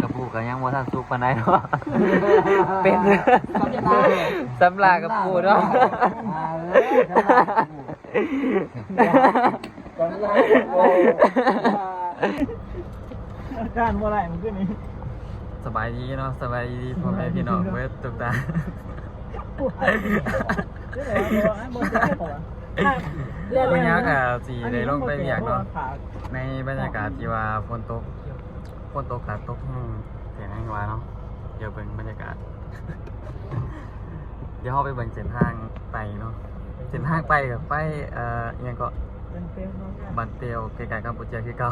ກະປູກະຍັງບໍ່ທັນສຸກປານໃດເນາະ ເປັນສຳລາກະປູເນາະ ສຳລາກະປູ ອາການບໍ່ໄດ້ມື້ຄືນນີ້. ສະບາຍດີເນາະ ສະບາຍດີພໍ່ແມ່ພີ່ນ້ອງເບິດທຸກທ່ານ. ມື້ນີ້ກະຊິໄດ້ລົງໄປວຽກເນາະ ໃນບັນຍາກາດທີ່ວ່າຝົນຕົກ ຝົນຕົກ ກະຕົກແຮງ ແຮງວ່າເນາະ. ດຽວເບິ່ງບັນຍາກາດ ດຽວເຮົາໄປເບິ່ງເສັ້ນທາງໄປເນາະ ເສັ້ນທາງໄປກະໄປ ເອີ ອີ່ຫຍັງເກາະ ບ້ານເປວ ໃກ້ໆກຳປູເຈຍຄືເກົ່າ.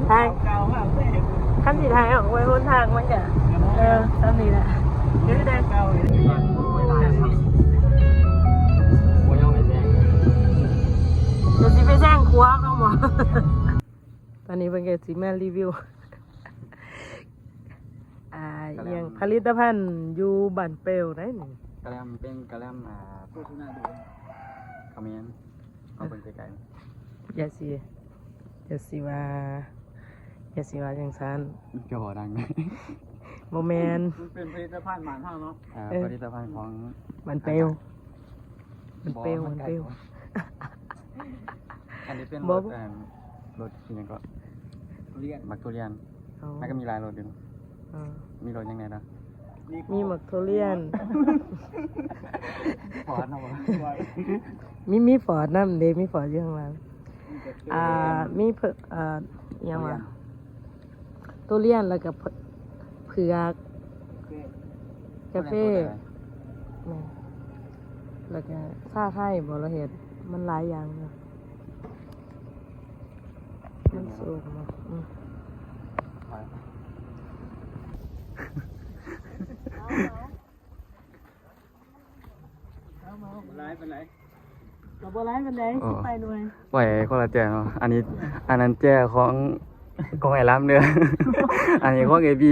ຖ່າຍ ຄັນຊິຖ່າຍອອກໄວ້ຫົນທາງມັນກະ ເອີ ສ່ຳນີ້ແຫຼະ ຄືໄດ້ ດຽວຊິໄປແຊງຂົວເຂົາບໍ່? ຕອນນີ້ເພິ່ນກະຊິມາຣີວິວ ອ່າ ອີ່ຫຍັງ ກະແລັມ ຜະລິດຕະພັນຢູ່ບ້ານເປວໃດ໋ນີ້ ກະແລັມ ເປັນກະແລັມ ອ່າ ຂະແມນ ເອົາເບິ່ງໄກໆ ຢ່າຊິ ຢ່າຊິວ່າ ຢ່າຊິວ່າຈັ່ງຊັ້ນ ກະບໍ່ດັງ ບໍ່ແມ່ນ ມັນເປັນຜະລິດຕະພັນບ້ານເຮົາເນາະ ອ່າ ເອີ ຜະລິດຕະພັນຂອງບ້ານເປວ ບ້ານເປວ ບ້ານເປວ. ອັນນີ້ເປັນລົດ ອັນ ລົດອີ່ຫຍັງເກາະ ທຸລຽນ ໝາກທຸລຽນ ອໍ ມັນກະມີຫຼາຍລົດຢູ່ເນາະ ອໍ ມີລົດຫຍັງແດ່ລະ ມີໝາກທຸລຽນ ຟອດເນາະ ມີ ມີຟອດນຳເດ ມີຟອດຢູ່ຂ້າງຫຼັງ ອ່າ ມີເພິ່ນ ອ່າ ອີ່ຫຍັງວະ ທຸລຽນ ທຸລຽນ ແລ້ວກະ ເຜືອກ ກາເຟ ແມ່ນ ແລ້ວກະຊາໄທບໍ ລາວເຮັດ ມັນຫຼາຍຢ່າງຢູ່ ມັນສູງເນາະ ອືມ ບໍ່ຫຼາຍປານໃດ ກະບໍ່ຫຼາຍປານໃດ ໂອ້ ສິບປາຍໜ່ວຍ ໄວ້ຄົນລະແຈເນາະ ອັນນີ້ ອັນນັ້ນແຈຂອງ ຂອງອ້າຍລຳເດີ ອັນນີ້ຂອງເອບີ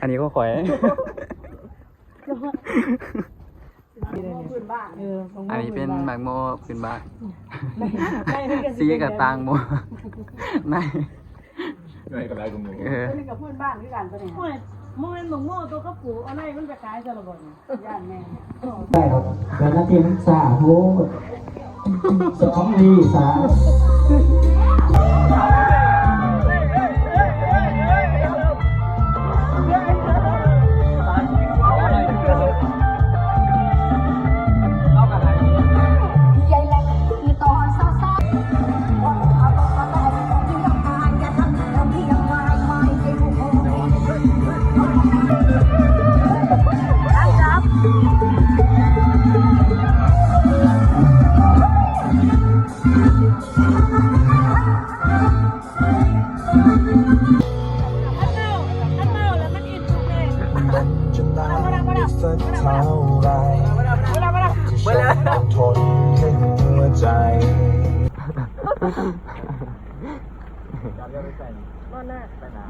ອັນນີ້ຂອງຂ້ອຍ ເອີ ອັນນີ້ເປັນໝາກໂມພື້ນບ້ານ ສີກະຕ່າງໝົດ ໃນ ໃນກະຫຼາຍກວ່າໝູ່ ເອີ ໂຕນີ້ກະພື້ນບ້ານຄືກັນໂຕນີ້ ໂອ້ຍ ບໍ່ແມ່ນໝາກໂມໂຕເຂົາປູກເອົາໃນມັນໄປຂາຍຊະລະບໍ່ນີ້ ຢ້ານແມ່ນ ແຕ່ນາທີມັນຊ້າໂພດ ສອງວີສາມ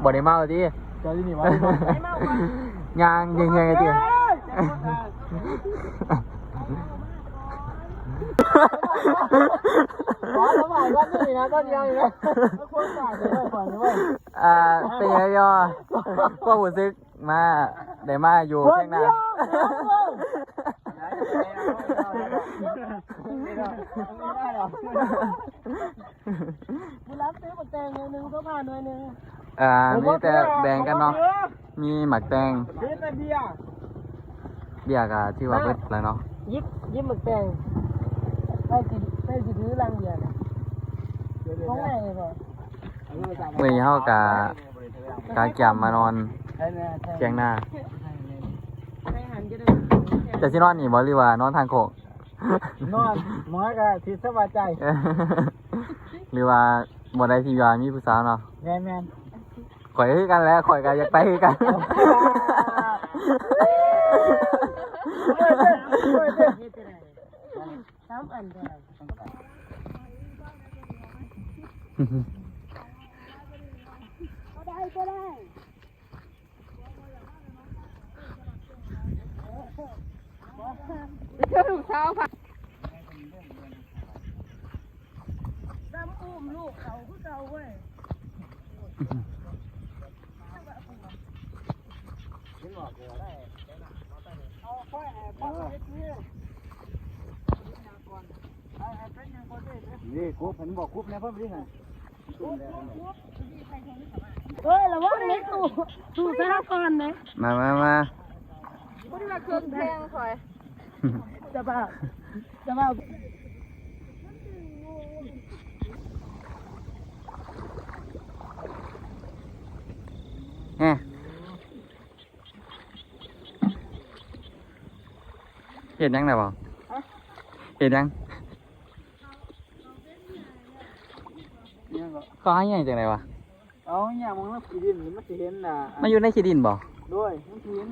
ບໍ່ໄດ້ເມົາຕິ ເຈົ້າຢູ່ນີ້ຫວາ ຍ່າງເຮງໆຕິ ຂໍສະບາຍກ່ອນນີ້ນະ ຕອນຍ່າງນີ້ນະ ຄົນຕາຍໄປໄດ້ກ່ອນເວີຍ ອ່າ ເປັນໄງຍໍ ຄວາມຮູ້ສຶກ ມາ ໄດ້ມາຢູ່ທຽງນາ ບຸນລຳຊື້ໝາກແຕງໜ່ວຍໜຶ່ງ ໂຊພາໜ່ວຍໜຶ່ງ ອ່າ ມີແຕ່ແບ່ງກັນເນາະ ມີໝາກແຕງ ເບຍ ເບຍກະຖືວ່າເບິດແລ້ວເນາະ ຍິບ ຍິບໝາກແຕງ ໃຜຊິ ໃຜຊິຖືລັງເບຍນະ ຂອງໃນບໍ່ ມື້ນີ້ເຮົາກະ ກະກຽມມານອນຖຽງນາ ເຈົ້າຊິນອນນີ້ບໍ່ ຫຼືວ່ານອນທາງໂຄກ ນອນ ໝໍກະຊິສະບາຍໃຈ ຫຼືວ່າບ່ອນໃດທີ່ວ່າມີຜູ້ສາວເນາະ ແມ່ນໆ ຂ້ອຍກະຄືກັນແຫຼະ ຂ້ອຍກະຢາກໄປຄືກັນ ສາມອັນເທົ່າໃດ? ບໍ່ໄດ້ ບໍ່ໄດ້. ເຈົ້າລູກສາວພາ ດຳອຸ້ມລູກເຂົາຄືເກົ່າເວີຍ. ນີ້ ກຸບ ເຫັນບໍ່? ກຸບແນ່ ເພິ່ນນີ້ຫັ້ນ. ເອີຍ ລະວັງເນຍ ຕູ້ ຕູ້ສາກ່ອນເນຍ. ມາ ມາ ມາ ບໍ່ໄດ້ວ່າເຄື່ອງແພງຂ້ອຍ ຈະບາ ຈະບາ. ແຮະ ເຮັດຫຍັງນະບໍ່? ຮະ? ເຮັດຫຍັງ? ຫຍັງກໍ? ເຂົາໃຫ້ໃຫຍ່ຈັ່ງໃດວະ? ເອົາຫຍ້າມາລະຂີ້ດິນ ມັນຊິເຫັນນະ ມັນຢູ່ໃນຂີ້ດິນບໍ່? ໂດຍ ມັນຊິເຫັນ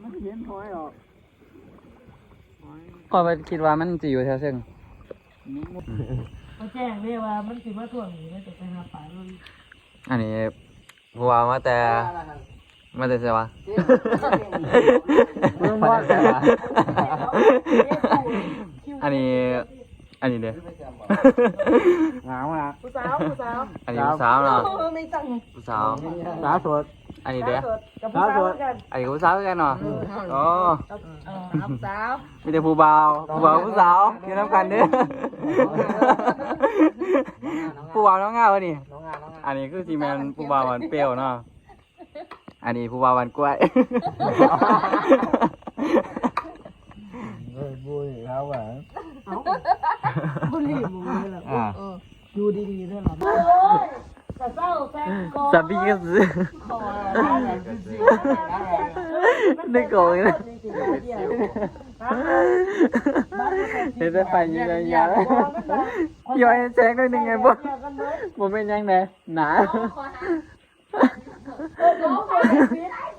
ມັນຊິເຫັນຫອຍອອກ ຂ້ອຍຄິດວ່າມັນຊິຢູ່ແຖວເທິງ. ບໍ່ແຈ້ງເດ້ວ່າມັນຊິມາທວງນີ້ ແລ້ວຈະໄປຫາປານມັນ. ອັນນີ້ຜູ້ວ່າມາແຕ່ ມາແຕ່ໃສວະ? ມາແຕ່ໃສວະ? ອັນນີ້ ອັນນີ້ເດ້ ງາມຂະໜາດ. ຜູ້ສາວ ຜູ້ສາວ ອັນນີ້ຜູ້ສາວເນາະ. ໂອ້ ມີຈັ່ງ ຜູ້ສາວ ສາວໂສດ. ອັນນີ້ເດ້ ສາວໂສດ ກັບຜູ້ສາວຄືກັນ. ອັນນີ້ກໍຜູ້ສາວຄືກັນເນາະ. ອືມ ອໍ ເອີ ສາວ ມີແຕ່ຜູ້ບ່າວ ຜູ້ບ່າວຜູ້ສາວຢູ່ນຳກັນເດ້. ຜູ້ບ່າວໜອງງາວນີ້ ອັນນີ້ຄືຊິແມ່ນຜູ້ບ່າວບ້ານເປວເນາະ. ອັນນີ້ຜູ້ບ່າວບ້ານກ້ວຍ. ເອີຍ ບູລີເຂົາວ່າ ເອົ້າ ບູລີໝູ່ເລີຍລະ. ອ່າ ເອີ ຢູ່ດີໆເດີລະ. ໂອ້ຍ ສະເຊົາແຊງກໍ ສະບີກະສື ຂໍ ໃນກອງນີ້ນະ ເຮັດໄປຍິງຍາວໆ ຍ້ອຍແຊງໜ້ອຍໜຶ່ງໄງບໍ່ ບໍ່ແມ່ນຫຍັງແດ່ ໜາ. ຂໍຫາ ຂໍຫາ